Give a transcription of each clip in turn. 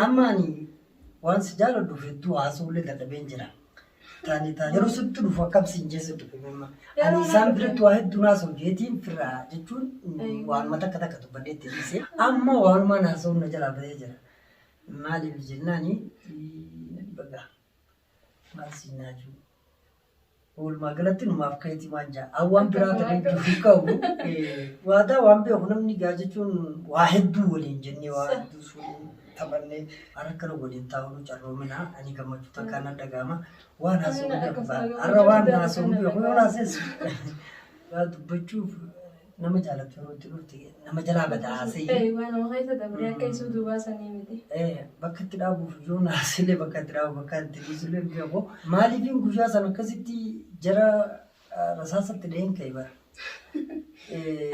Amma ani waan si jaaladhuuf hedduu haasa'ullee dadhabeen jira. Taani taani yeroo sitti dhufu akkam siin jeessa dhufe mimma. Ani isaan biratti waa hedduu naasa'u jeetiin firraa jechuun waanuma takka takka dubbadhee itti dhiise. Amma waanumaan haasa'uun na jalaa bahee jira. Maaliif jennaani baga maal siin naajuu. Walumaa galatti numaaf keetii waan jaa. An waan biraa ta'ee jiru hin qabu. Waadaa waan beeku namni gaa jechuun waa hedduu waliin jennee waa hedduu waliin taphannee har'a akkana waliin taa'uu carroomina ani gammachuu takkaan nan dhaga'ama. Waan haasa'u beeku har'a waan haasa'u beeku yoo haasees waa dubbachuuf nama jaalattu yeroo itti dhufte nama jalaa bada haasa'ii. Waan nama keessa dabree akka isuu duubaa sanii miti. Bakka itti dhaabuuf yoo naasilee bakka itti dhaabu bakka itti dhiisulee hin beeku. Maaliifin guyyaa sana akkasitti jara rasaasatti dhaheen ka'e bara.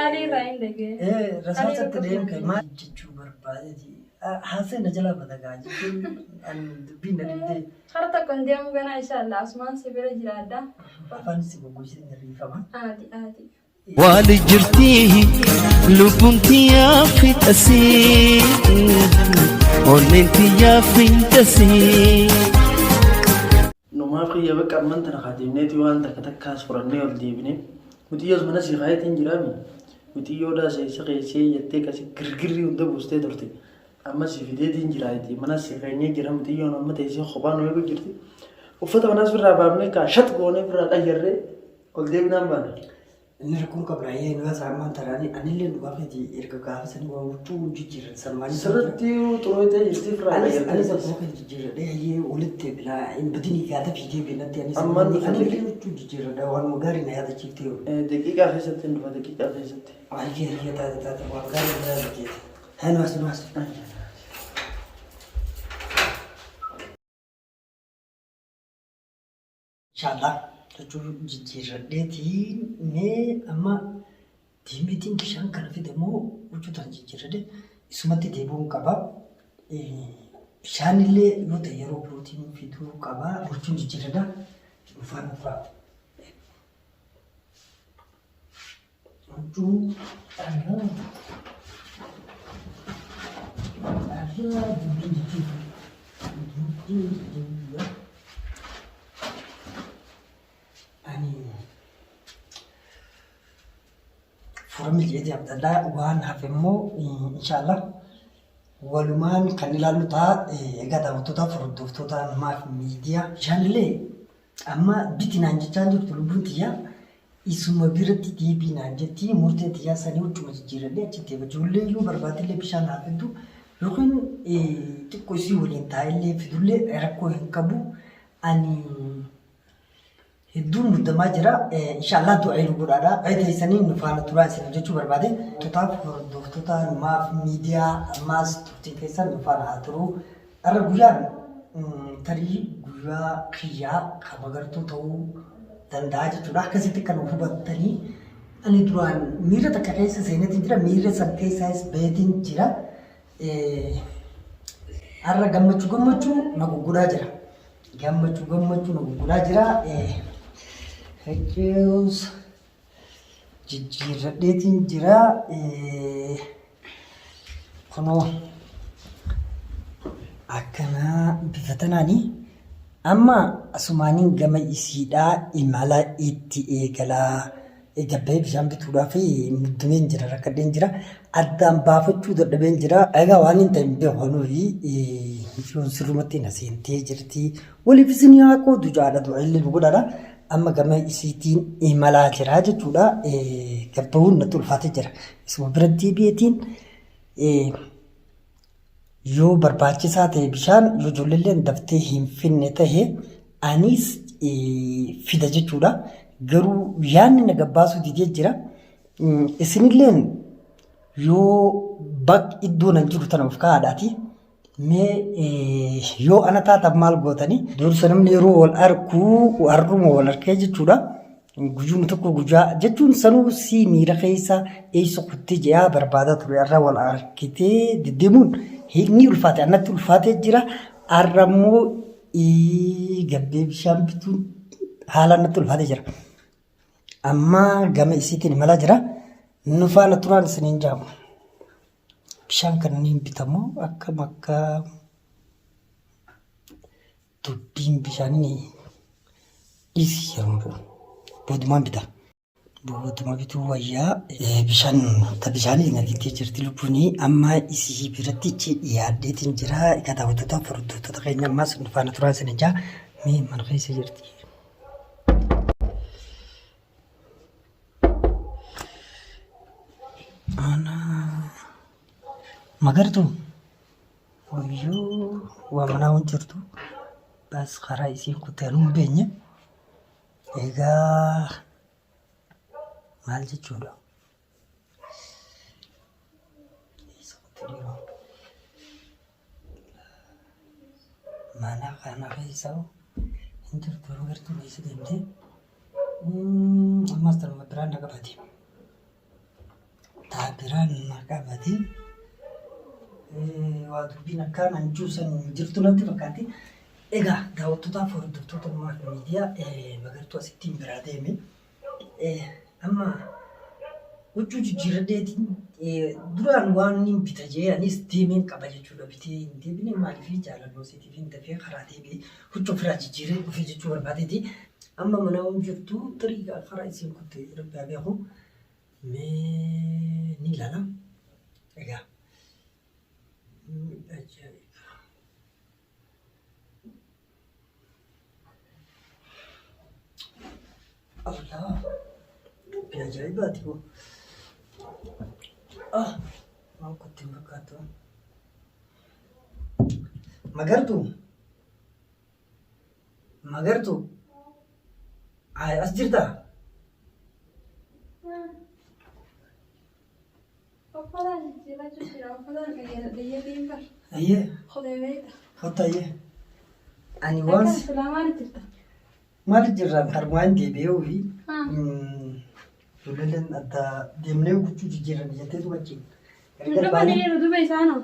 Alii irraa hin dhagee. Rasaasatti dhaheen ka'e maal jechuu barbaadeeti. Haasa'e na jalaa bada gaa jechuun ani dubbiin na dhibdee. Har tokko hin deemu ganaa inshallah asumaan si bira jiraadha. Afaan si goggogsee hin riifama. Aati aati. Waali jirtii lubbuun tiyyaa fixasii onneen tiyyaa fixasii. Numaaf kiyya bakka amman tana kaa deemneeti waan takka takkaas furannee ol deebine. Muxiyyoos mana sii kaayetiin jiraami. Muxiyyoodhaa seessa keessee jettee kasi girgirrii hunda buustee turte. Amma si fideetiin jira itti mana sii keenyee jira muxiyyoon amma teessee kophaa nu eegu jirti. Uffata kanaas firraa baafnee kaa shat goonee firraa qayyarree Ol deebinaan baana. Inni rakkoon qabra ayyee nu haasa ammaan tanaani anillee dhugaa keeti erga gaafa sanii waan huccuu jijjiirran sanumaan Sirriitti xurootee jirti firraa Anis anis akkuma kan jijjiirradhee ayyee walitti deebinaa hin badinii gaata fiigee beenatti anis Ammaan ani dhufa anillee huccuu jijjiirradha waanuma gaarii na yaadachiiftee yoo. Daqiiqaa keessatti hin dhufa daqiiqaa keessatti. Ayyee ayyee taate taate waan gaarii na yaadachiifte. Haa nu haasa nu haasa. Inshallah jechuun jijjiirradheetii mee amma deemeetiin bishaan kana fide moo huccuu tana jijjiirradhe isumatti deebi'uun qaba. Bishaan illee yoo ta'e yeroo birootiin fiduu qaba. Huccuun jijjiirradha. Dhufaan dhufaa. Huccuu arraa arraa dubbiin jijjiirra. Dubbiin jijjiirra. Ani furame jedhee abdadhaa waan hafe immoo inshaallah walumaan kan ilaallu ta'a. Egaa daawwattootaaf hordoftoota maaf miidiyaa bishaanillee amma biti naan jechaa jirtu lubbuun tiyyaa isuma biratti deebii naan jetti murteen tiyyaa sanii huccuma jijjiirradhee achitti deema. Ijoollee yoo barbaadillee bishaan haa fiddu yookiin xiqqoo isii waliin taa'ellee fidullee rakkoo hin qabu. Ani hedduun muddamaa jira. Inshaallah du'aa nu godhaadha. Du'aa teessanii nu faana turaa isin jechuu barbaade. Totaaf hordoftoota maaf miidiyaa ammaas turtiin keessan nu faana haa turu. Har'a guyyaan tarii guyyaa kiyyaa kan magartuu ta'uu danda'a jechuudha. Akkasitti kan hubattanii ani duraan miira takka keessa seeneetiin jira. Miira san keessaas baheetiin jira. Har'a gammachuu gammachuu na guggudaa jira. Gammachuu gammachuu na guggudaa jira. Hecceus jijjiirradheetiin jira. Kunoo akkanaa bifa tanaani. Amma asumaaniin gama isiidhaa imala itti eegalaa. Gabbahee bishaan bituudhaaf muddameen jira rakkadheen jira. Addaan baafachuu dadhabeen jira. Egaa waan hin ta'e hin beeku anuufi yoon sirrumatti na seentee jirti. Waliif isin haa qoodu jaadha du'a illee nu godhaadha. Amma gama isiitiin imalaa jira jechuudha. Gabbahuun natti ulfaatee jira. Isuma bira deebi'eetiin Yoo barbaachisaa ta'e bishaan yoo ijoolleelleen daftee hin finne ta'e anis fida jechuudha. Garuu yaadni na gabbaasuu didee jira. Isinilleen yoo bakka iddoo nan jiru tana of kaa'aadhaati. Mee yoo ana taatan maal gootanii? Dursa namni yeroo wal arku har'uma wal arkee jechuudha. Guyyuma tokko guyyaa jechuun sanuu sii miira keessa eessa kuttee je'aa barbaadaa ture har'a wal arkitee deddeemuun ni ulfaate annatti ulfaatee jira har'a immoo gabbee bishaan bituun haalaan natti ulfaatee jira. Amma gama isiitiin imalaa jira. Nu faana turaan isiniin jaamu. Bishaan kana ni bitamu akkam akka. Dubbiin bishaanii dhiisi yeroo boodumaan bita. Booduma bituu wayyaa bishaan ta bishaanii na diddee jirti lubbuun amma isii biratti ichi dhiyaadheetiin jira. Egaa daawwattoota hordoftoota keenya ammaas nu faana turaa isin jaa mee mana keessa jirti. Ana magartuu wayyoo waa manaa waan jirtu bas karaa isiin kuttee anuu hin beenye. Egaa maal jechuudha? Eessa kutte dhiiroo? Mana kana keessa hin jirtu yeroo gartuu keessa deemte. Ammas tanuma biraan na qabate. Taa biraan na qabate. Waa dubbiin akkaan anjuu san jirtu natti fakkaatti. Egaa daawwattootaaf hordoftoota Numaaf Miidiyaa Magartuu asittiin biraa deeme. Amma huccuu jijjiirradheetiin duraan waan inni bita jee anis deemeen qaba jechuudha. Bitee hin deebine maaliif jaalalloo isiitiif hin dafee karaa deebi'ee huccuu ofirraa jijjiiree dhufee jechuu barbaadeeti. Amma mana hin jirtu tarii karaa isiin kutte rabbi haa beeku. Mee ni ilaala. Egaa ajaa'iba. Allah. Dubbii ajaa'ibaati kun. Ah, waan kutti hin fakkaatu. Magartuu. Magartuu. Ay, as jirtaa? Uffata jijjiirrachuu jira. Uffata qayyadhee bar. Ayyee, Kophee beekta. kottu ayyee. Ani waan Akkam silaa maali jirta? maal jirraan karmaan deebi'ee fi Haa. ijoolleen adda deemnee huccuu jijjiirran jettee tumachi. Hin dhufanii yeroo duuba isaanoo.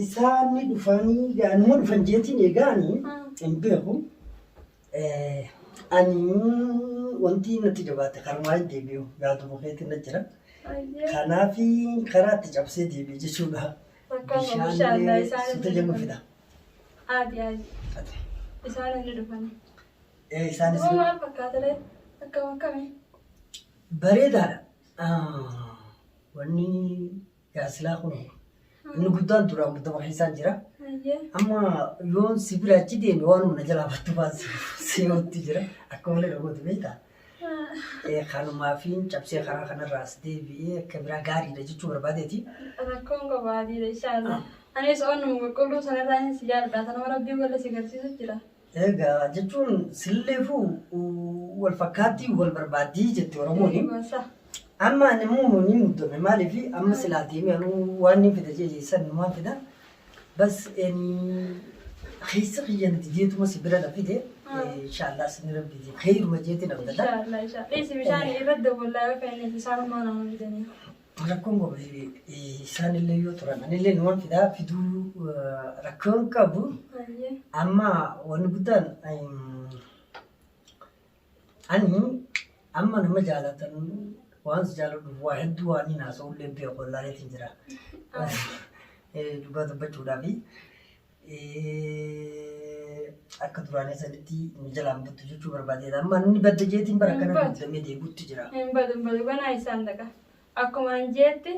Isaan ni dhufanii gaanuma dhufan jeetiin eegaanii Haa. hin beeku. Ani wanti natti jabaate karumaan deebi'u yaaduma keetiin na jira. Kanaaf karaa itti cabsee deebi'e jechuudha. Bishaan Bishaan suuta jennu fida. Adi adi. Isaan inni dhufanii. Isaanis Duuba maal fakkaata ree? Akkam akkami? bareedaadha. Wanni Yaa silaa kun inni guddaan duraan muddama keessaan jira. Amma yoon si bira achi deeme waanuma na jalaa battu waan si'ootti jira. Akka malee na gootu beektaa? Kanumaa fi cabsee karaa kanarraa as deebi'ee akka biraa gaariidha jechuu barbaadeeti. Rakkoon qabu adiidha inshaallah. Anis onnuma qulqulluu sanarraa hin si jaalladha. Sanuma rabbiin walla si garsiisu jira. Egaa jechuun silleefuu wal fakkaattii wal barbaaddii jette Oromooni. Gosa. Amma ani immoo ni muddame maaliif amma silaa deemee anuu waan ni fida jee san numaan fida. Bas keessa kiyya na dideetuma si bira na fide inshaallah sinni rabbiitiin kheyruma jeetiin abdadha. Inshaallah inshaallah. Dhiisi bishaan irra dawwallaa yoo feene bisaanumaa nama fidanii. Rakkoon qabu isaan illee yoo turan anillee numaan fidaa fiduu rakkoon qabu. Amma wanni guddaan ani amma nama jaalatan waan si jaaladhuuf waa hedduu waan hin haasa'ullee beeku wallaaleetiin jira. Dhugaa dubbachuudhaafi akka duraanii sanitti nu jalaan battu jechuu barbaadeedha. Amma inni badda jeetiin bara kana guutamee deebi'utti jira. Hin badu hin badu ganaa isaan dhaqa. Akkuma an jeetti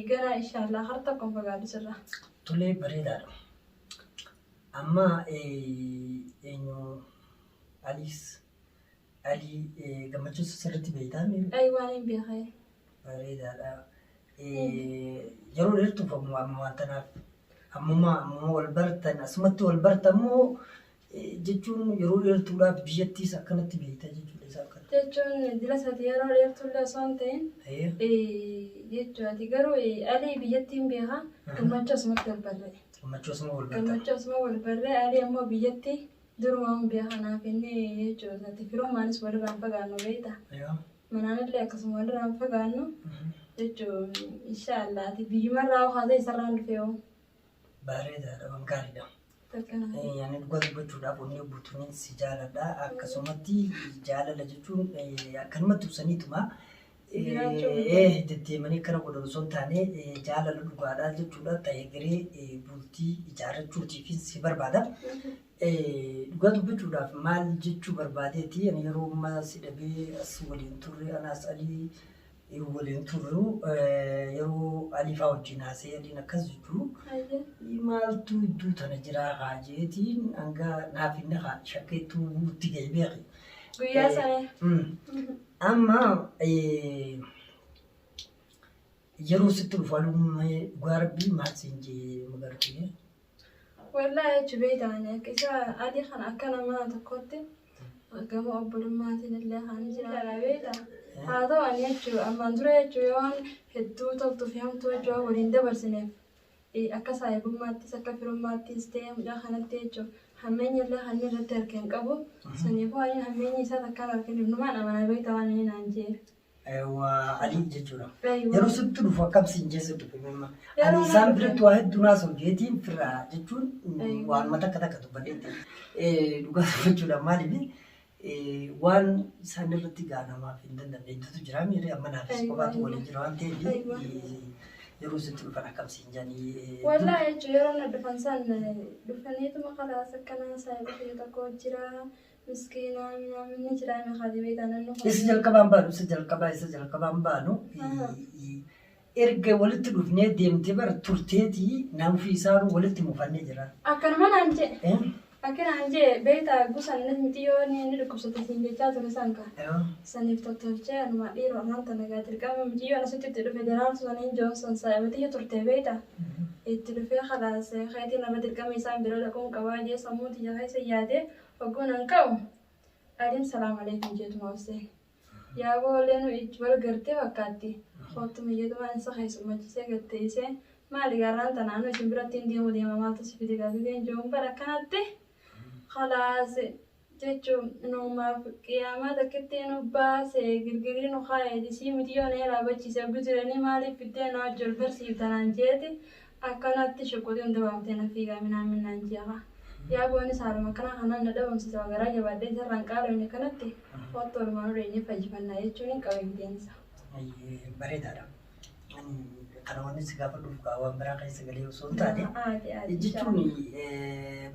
ganaa inshaallah har tokko hin fagaatu sirraa. Tolee bareedaadha. Amma eenyu Aliis Alii gammachuus sirriitti beektaa mee? Ay waan hin beekee. Bareedaadha. Yeroo dheertuuf ammoo amma waan tanaaf ammuma ammuma wal bartan asumatti wal bartan moo jechuun yeroo dheertuudhaaf biyyattiis akkanatti beekta jechuudha isaan kana. Jechuun dila isaati yeroo dheertuullee osoo hin ta'in jechuudha. Garuu Alii biyyattiin beeka gammachuu asumatti wal barree. Gammachuu asuma wal bartan. Gammachuu asuma wal barree Alii ammoo biyyatti durumaan beeka naaf inni jechuudha. Firummaanis walirraa hin fagaannu beekta. Manaanillee akkasuma walirraa hin fagaannu jechuun inshaallah ati biyyumarraa hoo haasa'e isarraan dhufee hoo. Bareedaadha waan gaariidha. Ani dhugaa dubbachuudhaaf onnee guutuun si jaaladha. Akkasumatti jaalala jechuun akkanumatti ibsaniituma. Jiraachuu Deddeemanii akkana godhan osoo hin taane jaalala dhugaadhaa jechuudha ta'e garee bultii ijaarrachuutiif si barbaada. Dhugaa dubbachuudhaaf maal jechuu barbaadeeti ani yeroo ammaa si dhabee as waliin turre anaas Alii waliin turru yeroo Alii faa wajjin haasa'ee Aliin akkas jechuu maaltu iddoo tana jiraa haa jeetiin hanga naaf inni haa shakkeettuu itti ga'e beeki. Guyyaa sana. Amma yeroo sitti dhufu alummee dhugaa rabbii maal siin jee magartee? Wallaahi jechuun beektaa ani akka isa adii kana akka nama tokkotti gama obbolummaatiin illee kan jira beektaa. Haa ta'u ani jechuun ammaan dura jechuun waan hedduu toltuu fi hamtuu jechuun waliin dabarsineef akka saahibummaattis akka firummaattis ta'ee mucaa kanatti jechuun hammeenya illee kan inni irratti harka hin qabu. Saniifuu ani hammeenyi isaa takkaan harka hin numaan amanaa beektaa waan inni naan jee. Waa Alii jechuudha. Aywa. Yeroo sitti dhufu akkam siin jee sitti dhufe mimma. Yeroo Ani isaan na biratti waa hedduu naasa'u jeetiin firraa jechuun Aywa. waan takka takka dubbadheetti. Dhugaa dubbachuudha maaliif waan isaan irratti gaa namaaf hin dandamne hedduutu jira miirri amma naafis Aywa, qofaatu aywa. waliin jira waan ta'eef Aywa. yeroo sitti dhufan akkam siin jedhanii. Wallaahi jechuun yeroo na dhufan san dhufaniituma khalaas akkanaa saahiba kiyya tokko jira miskiina minaaminni jira maqaa beektaa naannoo Isa jalqabaan baanu isa jalqabaa isa jalqabaan baanu erga walitti dhufnee deemtee bara turteetii naanfi isaanuu walitti mufannee jira. Akkanuma naan jee akka naan jee beektaa gusan miti yoo inni dhukkubsate siin jechaa ture san ka saniif tottolchee anuma dhiiroo ammaan tana gaa dirqama miti yoo asitti itti dhufe daraarsu saniin joonsan saahiba tiyya turte beektaa itti dhufee khalaas keetiin nama dirqama isaan bira dhaquun qabaa jee sammuu tiyya keessa yaadee hogguun an ka'u Aliin salaam aleekum jeetuma obseen. Yaa boolee nu ijji wal gartee fakkaatti. Koottuma jeetuma insa keessummachiisee gatteessee maali garaan tanaan isin biratti hin deemu deema maaltu si fide gaaffiteen jiruun bara akkanatti khalaas jechuun nuumaaf qiyaamaa takkitti nu baase girgirii nu kaa'e disii miti yoo na irraa gudiranii maaliif fiddee na wajji ol barsiiftanaan jeeti akkanatti shuquxii hunda baaftee na fiigaa minaan minaan jeeqa. Yaa boonis haaluma akkana kanaan na dhabamsiisa garaa jabaadhee isarraan qaalomne kanatti koottoo olumaan dheenyee fayyifannaa jechuun hin qabe biteensa. Bareedaadha. Kana wanni si gaafa dhufu gaa waan biraa keessa galee osoo hin taane Aati aati. jechuun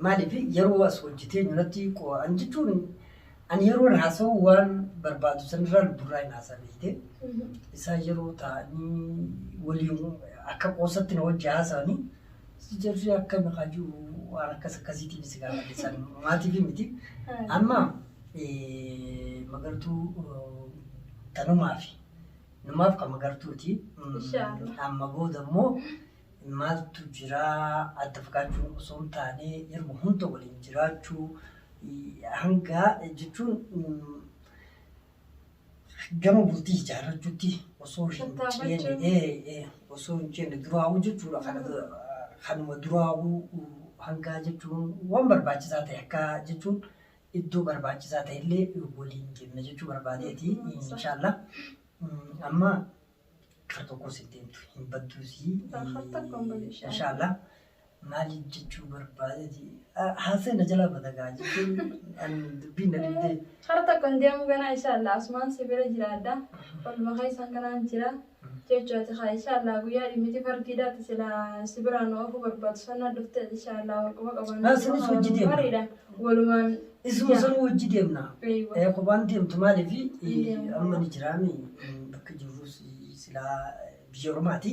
maaliif yeroo as hojjetee natti an jechuun ani yeroo haasa'u waan barbaadu sanirraa lubburraa hin haasaa beekte. Isaan yeroo ta'anii waliin akka qoosatti na wajji haasa'anii jarri akka maqaa jiru waan akkas akkasiitiif si gaafadhe san maatiif miti. Amma magartuu tanumaafi numaaf kan magartuuti. Inshallah. Amma booda immoo maaltu jira adda fagaachuun osoo hin taane yeroo hunda waliin jiraachuu hanga jechuun gama bultii ijaarrachuutti osoo hin ceene osoo hin ceene duraa'uu jechuudha kanuma duraa'uu hangaa jechuun waan barbaachisaa ta'e akka jechuun iddoo barbaachisaa ta'e illee waliin deemna jechuu barbaadeeti inshaallah. Amma kar tokkos hin deemtu hin badduusi Kar tokko hin badu inshallah. inshaallah. Maali jechuu barbaadeeti haasa'e na jalaa badagaa jechuun ani dubbiin na dibdee. Kar tokko hin deemu ganaa inshallah asumaan si bira jiraadha. Olma keessan kanaan jira. Jechuudha haa inshallah guyyaa dhimmiti fardiidhaati sila si biraan oofuu barbaadu sana dhufte inshallah warquma qaban. Ah, sanis hojii deemna. Mariidha. Walumaan. Isuma sana hojii deemna. Eeywa. Kophaan deemtu maaliif deemu. amma ni jiraami bakka jirrus silaa biyya ormaati.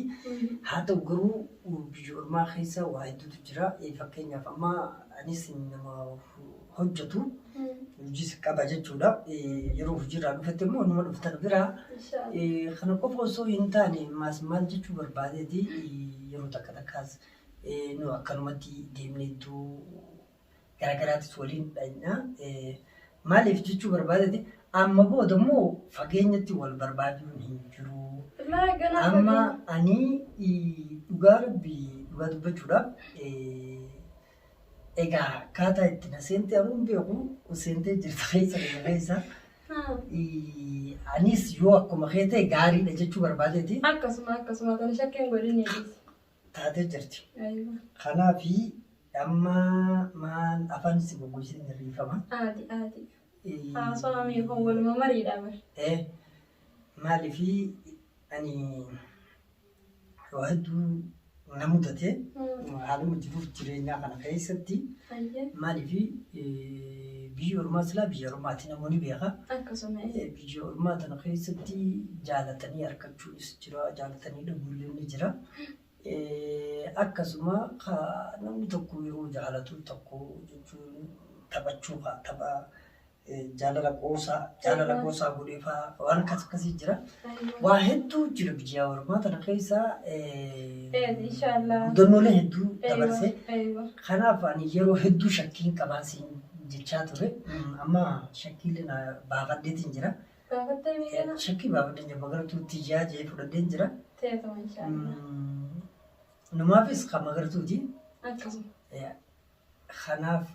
Haa ta'u garuu biyya ormaa keessa waa hedduutu jira. Fakkeenyaaf amma anis nama hojjetu hojiis qaba jechuudha. Yeroo hojiirraa dhufetti immoo nama dhuftan biraa Inshallah. Kana qofa osoo hin taane maas maal jechuu barbaadeeti yeroo takka takkaas nu akkanumatti deemnee iddoo garaagaraatis waliin dhaqna. Maaliif jechuu barbaadeeti amma booda immoo fageenyatti wal barbaaduun hin jiru. Laa ganaa Amma ani dhugaa rabbii dhugaa dubbachuudhaaf egaa akkaataa itti na seente anuu hin beeku seentee jirta keessa kana keessa. Anis yoo akkuma kee ta'e gaariidha jechuu barbaadeeti Akkasuma akkasuma tana shakkeen godhiniitis. taatee jirti. Aywa. Kanaafi amma maal afaan si goggogsee hirrifama. Aati aati. Haasawaa miifon waluma mariidha bar. Maaliifii ani waa hedduu na mudate haaluma jiruuf jireenyaa kana keessatti maaliifii biyyi ormaa silaa biyya ormaati namoonni beeka. Akkasuma. Biyya ormaa tana keessatti jaalatanii argachuunis jira, jaalatanii dhabuullee ni jira. Akkasuma namni tokko yeroo jaalatu tokko jechuun taphachuu tapha jaalala qoosaa jaalala qoosaa godhee fa'aa waan akkas akkasii jira. Waa hedduu jira biyya ormaa tana keessa Inshallah. mudannoolee hedduu dabarse. Kanaaf ani yeroo hedduu shakkiin qabaan siin jechaa ture. Amma shakkiilee na baafadheetiin jira. Baafattee miidhagina? Shakkii baafadheen jira. Magartuu tiyyaa jee fudhadheen jira. Teetuma inshallah. Numaafis kan magartuuti. Akkasuma. Kanaaf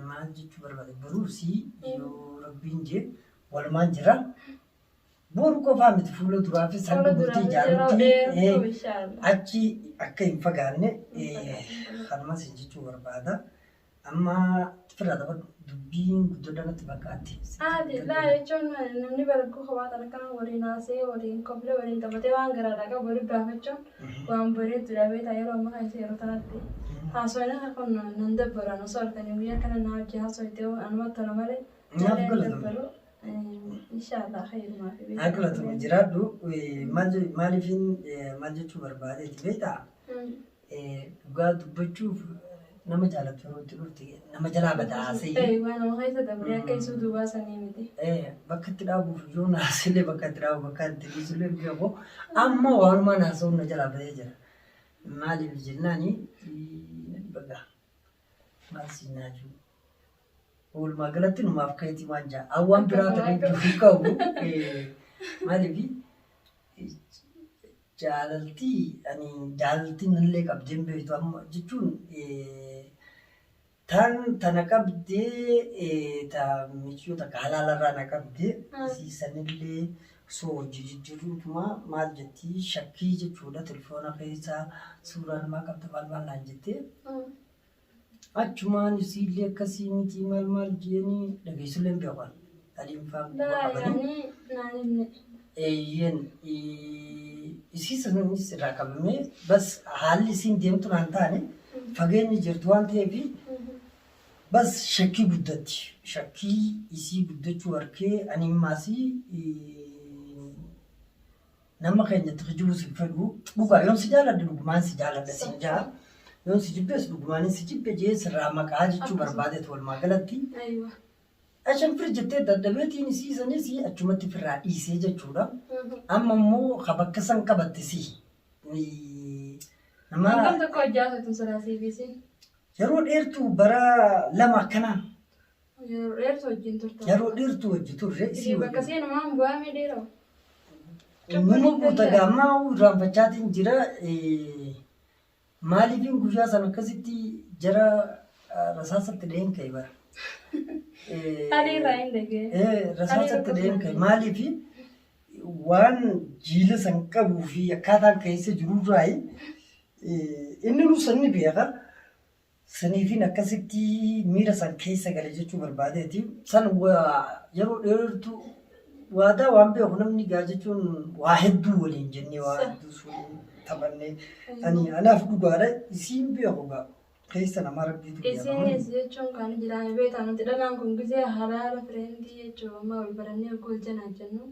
maal jechuu barbaade boruusi yoo rabbiin jee walumaan jira. Boru qofaa miti fuula duraafis hanga Fuula bultii duraafis yeroo ijaarutti dheertuu inshallah. achi akka hin fagaanne kanumas jechuu barbaada. Amma firraa taphadhu dubbiin guddoodha natti fakkaatti. Haati laa jechuun namni barguu kophaa tan akkana waliin haasa'ee waliin koflee waliin taphatee waan garaadhaa qabu waliin baafachuun waan bareedduudha beektaa yeroo ammaa kana yeroo tanatti. Haasawni akka kun nan dabbaran osoo halkanii guyyaa kana naa hojii haasawite anumatti tola malee Naaf nallee hin galatoomi. dabbaru. Inshaallah khayrumaa fi Naa galatoomi jiraadhu maaliifin maal jechuu barbaadeeti beektaa? Dhugaa dubbachuuf nama jaalattu yeroo itti dhufte nama jalaa bada haasa'ii. Eeyyuu nama keessa dabree akka isuu duubaa sanii miti. Bakka itti dhaabuuf yoo naasilee bakka itti dhaabu bakka itti dhiisullee hin beeku. Amma waanumaan haasa'uun na jalaa badee jira. Maaliif jennaani baga maal siin naajuu. Walumaa galatti numaaf keetii waan ja'a. Waan biraa ta'ee jiru qabu. Maaliif Jaalalti ani jaalalti nallee qabdee hin beektu amma jechuun tan tana qabdee ta miciyoo takka halaalarraa na qabdee isii sanillee osoo hojii jijjiirruutuma maal jettii shakkii jechuudha telefoona keessa suuraa namaa qabda maal maal naan jettee Achumaan isiillee akkasii miti maal maal jeeni dhageessullee hin beeku ani. Aliin faan quba Laa qabanii. yaani naan himne. Eeyyeen isii sanis irraa qabamee bas haalli isiin deemtu naan taane fageenyi jirtu waan ta'eef bas shakkii guddatti. Shakkii isii guddachuu arkee ani immaasii Nama keenyatti kijibuus hin fedhu. Dhugaa yoon si jaaladhe dhugumaan si jaaladha siin ja'a. Yoon si jibbees dhugumaanin si jibbe jee sirraa maqaa jechuu barbaadeet walumaa galatti. Aywa. Ashan fir jettee dadhabeetiin isii sanis achumatti firraa dhiisee jechuudha. Amma immoo ka bakka san qabatte si. Nama Hangam tokko hojjaa turtan silaa CBC? yeroo dheertuu bara 2 akkanaa. Yeroo dheertuu wajjin turtan. Yeroo dheertuu wajji turre isii Isin bakka wajjin. seenumaan bu'aamee dheeroo. Numa guuta gaammaa irraanfachaatiin jira. Maaliifin guyyaa sana akkasitti jara rasaasatti dhaheen ka'e bara. Alii irraa hin dhagee. Rasaasatti dhaheen ka'e maaliifi waan jiila san qabuu fi akkaataan keessa jirurraayi inni nu sanni beeka. Saniifin akkasitti miira san keessa gale jechuu barbaadeeti. San yeroo dheertuu waadaa waan beeku namni gaa jechuun waa hedduu waliin jennee waa hedduus waliin taphannee ani anaaf dhugaadha isiin beeku gaa keessa namaa rabbiitu beeka. Isiinis jechuun kan jiraame beektaa nuti dhalaan kun gizee halaala fireentii jechuun amma wal barannee wal janaajjannu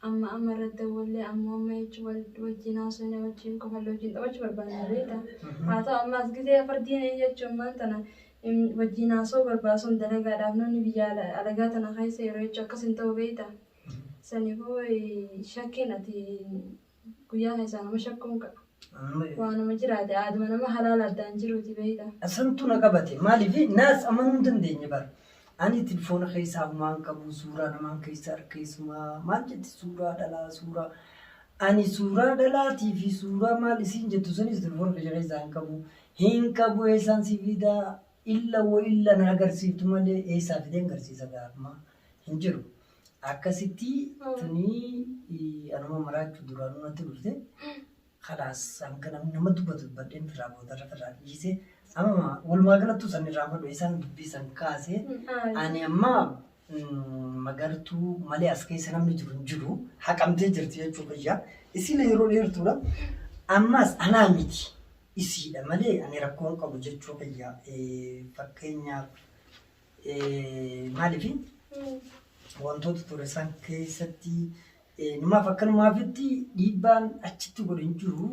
Amma amma irratti dawwallee amma amma jechuun wal wajjin haasofne wajjin kofallee wajjin taphachuu barbaanna beektaa. Haa ta'u ammaas gizee fardiin jechuun maan tana wajjin haasoo barbaasuun dalagaadhaaf namni biyya alagaa tana keessa yeroo jechuun akkas hin ta'u beektaa. Saniifuu shakkiin ati guyyaa keessaa nama shakkuun qaba. Waanuma jiraate aaduma nama halaala addaan jiruuti beektaa. Santu na qabate maaliif naas amanuu hin dandeenye bara. Ani tilfoona keessaa humaan qabu suuraa namaan keessa arkeessumaa maal jetti suuraa dhalaa suuraa ani suuraa dhalaatii fi suuraa maal isiin jettu sanis tilfoona kiyya keessaa hin qabu hin qabu eessaan si fidaa illa wo illa na agarsiiftu malee eessaa fideen garsiisa gaafuma hin jiru. Akkasitti tuni anuma maraachuu duraanuu natti dhufte. Kalaas hanga namni nama dubbatu dubbadheen firraa boodarra firraa dhiise. Amma walumaa galattuu san irraa fadhu isaan dubbii san kaase. Ani amma Magartuu malee as keessa namni jiru hin jiru. Haqamtee jirti jechuu kiyya. Isiilee yeroo dheertuudha. Ammas anaa miti isiidha malee ani rakkoo hin qabu jechuu kiyya. Fakkeenyaaf maaliif wantoota ture san keessatti numaaf akkanumaafitti dhiibbaan achitti godhe hin jiru.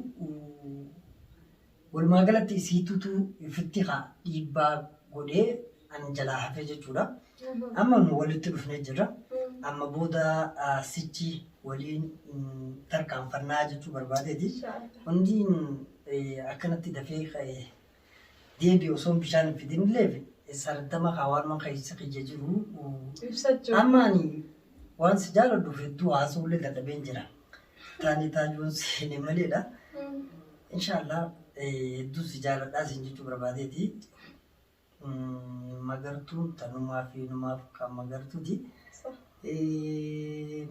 Walumaa galatti isiitutu ifitti haa dhiibbaa godhee an jalaa hafee jechuudha. Amma nu walitti dhufnee jirra. Amma booda sichi waliin tarkaanfannaa jechuu barbaadeeti. Hundi akkanatti dafee ka'ee deebi'e osoo bishaan hin fidinillee sardama kaa waanuma keessa kiyya jiru. Ibsachuu. Amma ani waan si jaaladhuuf hedduu haasa'ullee dadhabeen jira. Taanii taajuun seene maleedha. Inshaallah hedduu si jaaladhaa siin jechuu barbaadeeti. Magartuun tanumaa fi numaaf kan magartuuti.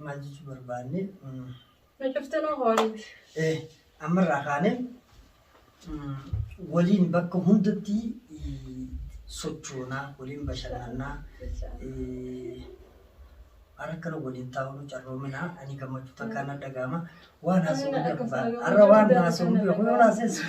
Maal jechuu barbaanne? Nu cuftinuu hooliiti. Ammarraa kaanee waliin bakka hundatti sochoonaa, waliin bashannannaa. Har'a akkana waliin taa'uun carroominaa ani gammachuu takkaan na dhaga'ama. Waan haasa'u beeku har'a waan haasa'u beeku yoo haasa'es